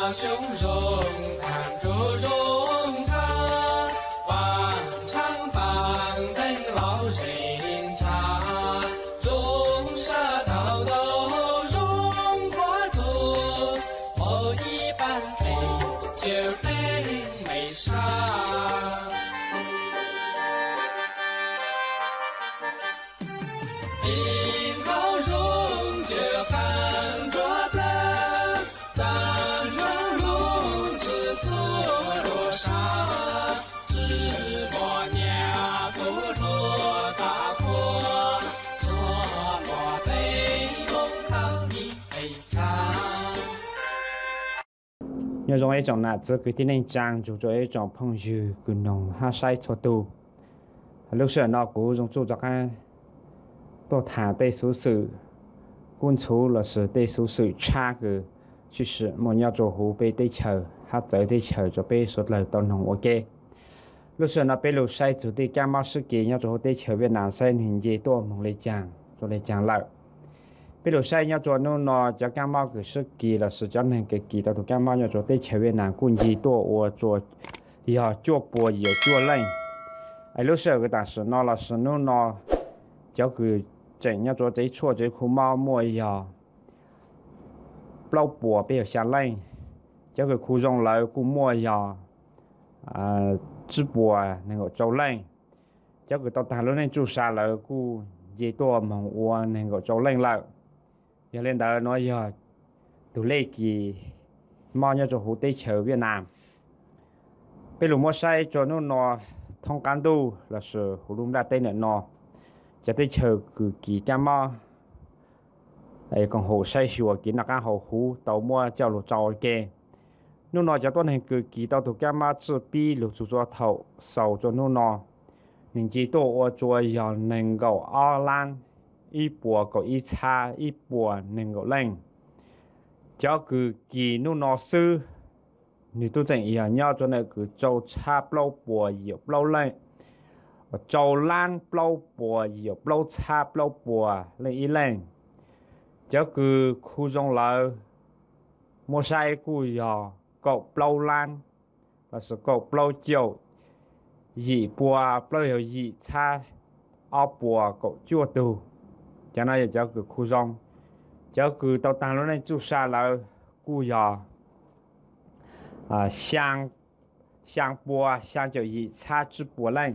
Xyoob zoo tag nrho zoo tag, paj tshab paj nteeg los zeeg tshaj, zoo sab tau tau zoo qhuav txug, hauv ib pab dlej cawv dlej mej sab. Ib nkaus zoo cawv qab nruab plawg, txaj ntsag lug tshwm xuav dua sab, tsi pom niam tub hluas tag qhua, txhua pom peb lub thawj ib peb txhab. Nyob zoo ib tsoom nam txiv kwv tij neej tsaa, nrug rua ib tsoom phooj ywg kws noog hab saib txhua tug. Lub sij hawm no kuv Zoo Tsuj rov qaab tuaj thaam tej xuv xwm kub ntxhuv lossis tej xuv xwm tshab kws tshwm sim muaj nyob rua huv peb teb chaws hab txawv teb chaws rua peb suav dlawg tau noog ua ke. Lub sij hawm no peb lug saib txug tej kaab mob sib kis nyob rua huv teb chaws Viaj Nam saib nwg nce tuaj moog le caag rua le caag lawm. Peb lug saib nyob rua nub no cov kaab mob kws sib kis lossis cov neeg kws kis tau tug kaab mob nyob rua teb chaws Viaj Nam kuj nce tuaj ua rua yog cuaj puas yim cuaj leej. Es lub sij hawm kws tam sim no lossis nub no cov kws tseem nyob rua tsev tshuaj tsev khu mob muaj yog plaub puas peb caug xyaa leej. Cov kws khu zoo lawm kuj muaj yog tsib puas nees nkaum rau leej. Cov kws tau taag lub neej tsuj sa lawm kuj nce tuaj moog ua nees nkaum rau leej lawm. Yog le ntawd nuav yog tug lej kis mob nyob rua huv teb chaws Viaj Nam. Peb lug muab saib rua nub no thoob qaab ntuj lossis huv lub nplaj teb ntawm no, cov teb chaws kws kis kaab mob koom haum saib xyuas kis noj qaab haus huv tau muab coj lug rau ua ke. Nub no cov tuab neeg kws kis tau tug kaab mob tswj pib lug txug rua thaum xaus rua nub no, nwg nce tuaj ua rua yog nees nkaum ob laab ib puas kaum ib txhab ib puas nees nkaum leej. Cov kws kis nub no xwb, nwg tub txeem yog nyob rua ntawm kws rau txhab plaub puas yim plaub leej, rau laab plaub puas yim plaub txhab plaub puas leej ib leej. Cov kws khu zoo lawm muab saib kuj yog kaum plaub laab lossis kaum plaub caum yim pua plaub caug yim txhab ob puas kaum cuaj tug. Cov no yog cov kws khu zoo. Cov kws tau taag lub neej tsuj sa lawm kuj yog xyaa pua xyaa caum yim txhab tsib puas leej.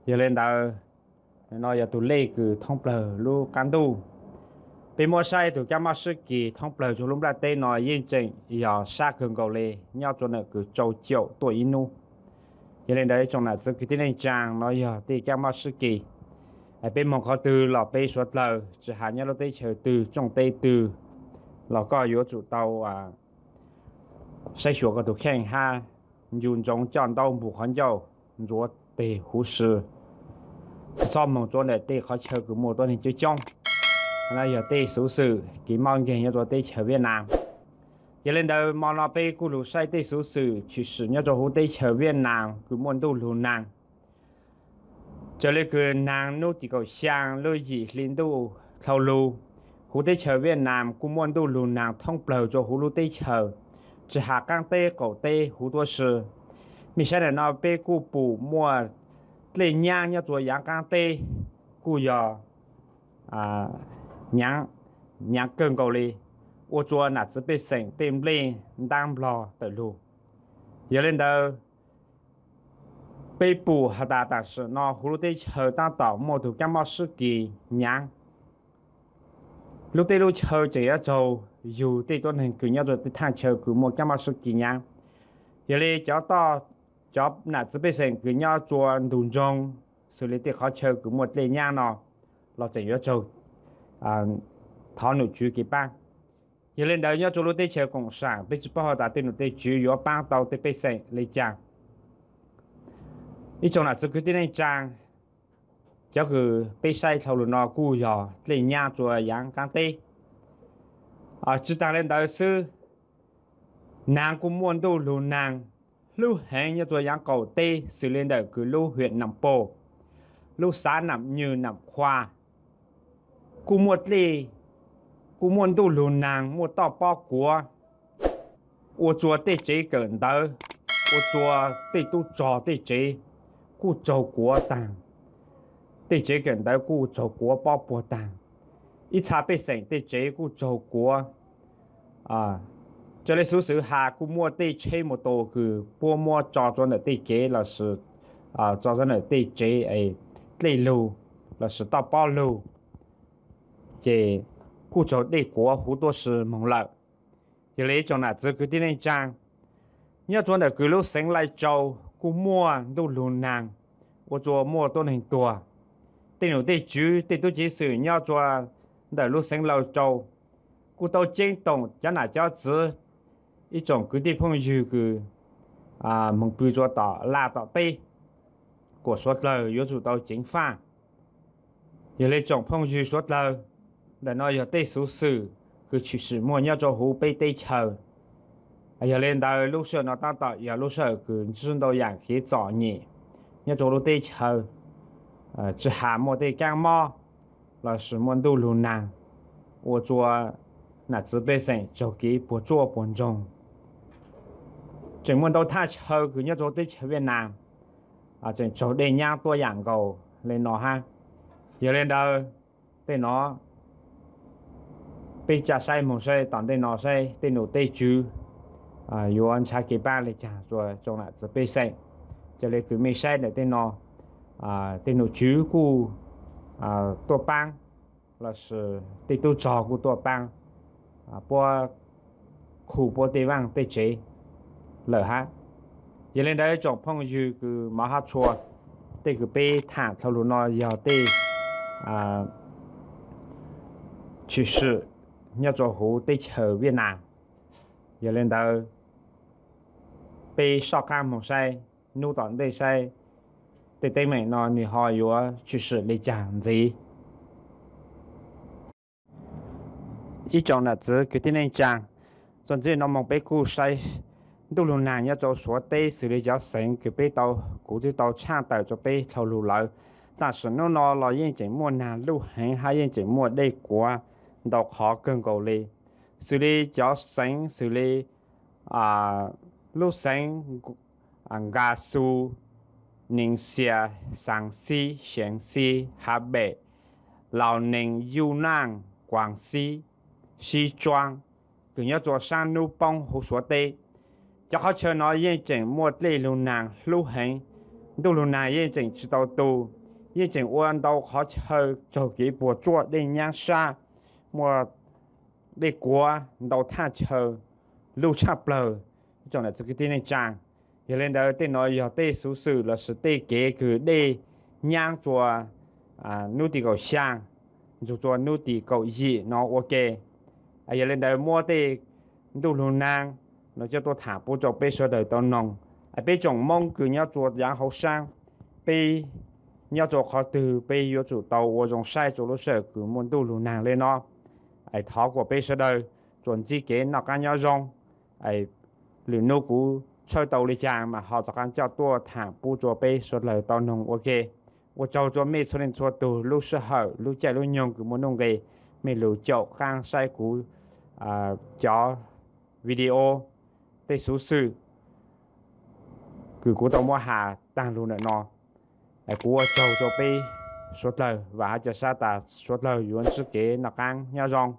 Yog le ntawd, no yog tug lej kws thoob plawg lub qaab ntuj. Peb muab saib tug kaab mob sib kis thoob plawg rua lub nplaj teb no yeej tseem yog sab kawg nkaus le, nyob rua ntawm kws rau caum tuaj ib nub. Yog le ntawd ib tsoom nam txiv kwv tij neej tsaa, no yog tej kaab mob sib kis. Peb moog qhov twg los peb suav dlawg, tsi has nyob lub teb chaws twg tsooj teb twg, los koj yuav tsum tau saib xyuas koj tug kheej hab ncu ntsoov coj ntaub npug qhov ncauj, ntxuav teg huv si, txhob moog rua ntawm tej qhov chaw kws muaj tuab neeg coob coob. No yog tej xuv xwm kis mob nkeeg nyob rua teb chaws Viaj Nam. Yog le ntawd mo no peb kuj lug saib tej xuv xwm tshwm sim nyob rua huv teb chaws Viaj Nam kws muaj ntuj lug naag. Raws le kws naag nub tim kaum xyaa lub yim hli ntuj dlhau lug, huv teb chaws Viaj Nam kuj muaj ntuj lug naag thoob plawg rua huv lub teb chaws, tsi has qaab teb qaum teb huv tuab si. Mej saib ntawm no peb kuj pum muaj dlej nyaab nyob rua yaav qaab teb kuj yog nyav kawg nkaus li, ua rua nam txiv pej xeem tej nplej ntaab nplog tawm lug. Yog le ntawd, peb pum has tas tam sim no huv lub teb chaws taab tom muaj tug kaab mob sib kis nyav. Lub teb lub chaw tseem yuav raug yug tej tuab neeg kws nyob rua tej thaaj chaw kws muaj kaab mob sib kis nyav. Yog le cov nam txiv pej xeem kws nyob rua ntug ntsoog, xws le tej qhov chaw kws muaj dlej nyaab no los tseem yuav raug thov nom tswv kev paab. Yog le ntawd nyob rua lub teb chaws koom saam peb tsi paub has tas tej nom tej tswv yuav paab tau tej pej xeem le caag. Ib tsoom nam txiv kwv tij neej tsaa, cov kws peb saib dlhau lug no kuj yog dlej nyaab rua yaav qaab teb. Tsi taag le ntawd xwb, naag kuj muaj ntuj lug naag hlub heev nyob rua yaav qaum teb xws le ntawm kws lub hiam Nam Pos, lub xav Nam Nywj Nam Khua, kuj muaj dlej, kuj muaj ntuj lug naag muaj toj pob kuav ua rua tej tsev kawm ntawv, ua rua tej tub rog tej tsev kuj raug kuav taag. Tej tsev kawm ntawv kuj raug kuav pob puag taag. Ib txha pej xeem tej tsev kuj raug kuav. Raws le xuv xwm has kuj muaj tej tsheb mus tus kws puab muab tso rua ntawm tej kev lossis tso rua ntawm tej tsev es dlej lug lossis toj pob lug, ces kuj raug dlej kuav huv tuab si moog lawm. Yog le ib tsoom nam txiv kwv tij neej tsaa, nyob rua ntawm kws lub xeev Laij Tsau kuj muaj ntuj lug naag ua rua muaj tuab neeg tuag. Tej num tej tswv tej tub ceev xwm nyob rua ntawm lub xeev Laij Tsau kuj tau ceeb toom cov nam cov txiv, ib tsoom kwv tij phooj ywg kws moog pw rua tom laj tom teb, kuas suav dlawg yuav tsum tau ceev faj. Yog le tsoom phooj ywg suav dlawg, ntawm no yog tej xuv xwm kws tshwm sim muaj nyob rua huv peb teb chaws. Yog le ntawd lub sij hawm no taab tom yog lub sij hawm kws ntsib ntau yaam kev txom nyem nyob rua lub teb chaws, tsi has muaj tej kaab mob lossis muaj ntuj lug naag ua rua nam txiv pej xeem raug kev puas tsuaj puas ntsoog. Tseem muaj ntau thaj chaw kws nyob rua teb chaws Viaj Nam tseem raug dlej nyaab tuab yaam nkaus le no hab. Yog le ntawd, tej no peb ca saib moog saib tom ntej no saib tej num tej tswv yuav nrhav kev paab le caag rua tsoom nam txiv pej xeem. Ca le kws mej saib ntawm tej no, tej num tswv kuj tuaj paab lossis tej tub rog kuj tuaj paab puab khu puab tej vaaj tej tsev lawm hab. Yog le ntawd tsoom phooj ywg kws mov hab tshua, tej kws peb thaam dlhau lug no yog tej tshwm sim nyob rua huv teb chaws Viaj Nam. Yog le ntawd, peb soj qaab moog saib nub tom ntej saib tej teeb meem no nwg ho yuav tshwm sim le caag ntxiv. Ib tsoom nam txiv kwv tij neej tsaa, txuas ntxiv no moog peb kuj saib ntuj lug naag nyob rua Suav teb xws le cov xeev kws peb tau, kuv twb tau tshaaj tawm rua peb dlhau lug lawm. Tam sim nub no los yeej tseem muaj naag luj heev hab yeej tseem muaj dlej kuav ntau qhov kawg nkaus le. Xws le cov xeev xws le lub xeev Nkas Xus, Nees Xias, Xaas Xib, Xeev Xib, Has Pem, Laus Nees, Yuj Naaj, Kuaas Xib, Sib Tsuab, kws nyob rua saab nub poob huv Suav teb. Cov qhov chaw no yeej tseem muaj dlej lug naag hlub heev, ntuj lug naag yeej tseem tsi tau tu, yeej tseem ua ntau qhov chaw raug kev puas tsuaj dlej nyaab sab, muaj dlej kuav ntau thaj chaw, luj tshaj plawg. Ib tsoom nam txiv kwv tij neej tsaa, yog le ntawd tej no yog tej xuv xwm lossis tej kev kws dlej nyaab rua nub tim kaum xyaa nrug rua nub tim kaum yim no ua ke. Yog le ntawd muab tej ntuj lug naag no coj tuaj thaam pub rua peb sawv daws tau noog. Peb tsoom Moob kws nyob rua yaav hauv saab, peb nyob rua qhov twg peb yuav tsum tau ua zoo saib rua lub sij hawm kws muaj ntuj lug naag le no. Thov kuas peb sawv daws tsuas ntsib kev noj qaab nyob zoo, lwm nub kuv tshawb tau le caag mas ho rov qaab coj tuaj thaam pub rua peb sawv daws tau noog ua ke. Ua tsaug rua mej txhua leej txhua tug lub sij hawm lub caij lub nyoog kws muaj nuj nqes, mej lug caum qaab saib kuv cov video, tej xuv xwm kws kuv tau muab has taag lug ntawm no. Kuv ua tsaug rua peb suav dlawg, vaam hab ca sab tas suav dlawg yuav ntsib kev noj qaab nyob zoo.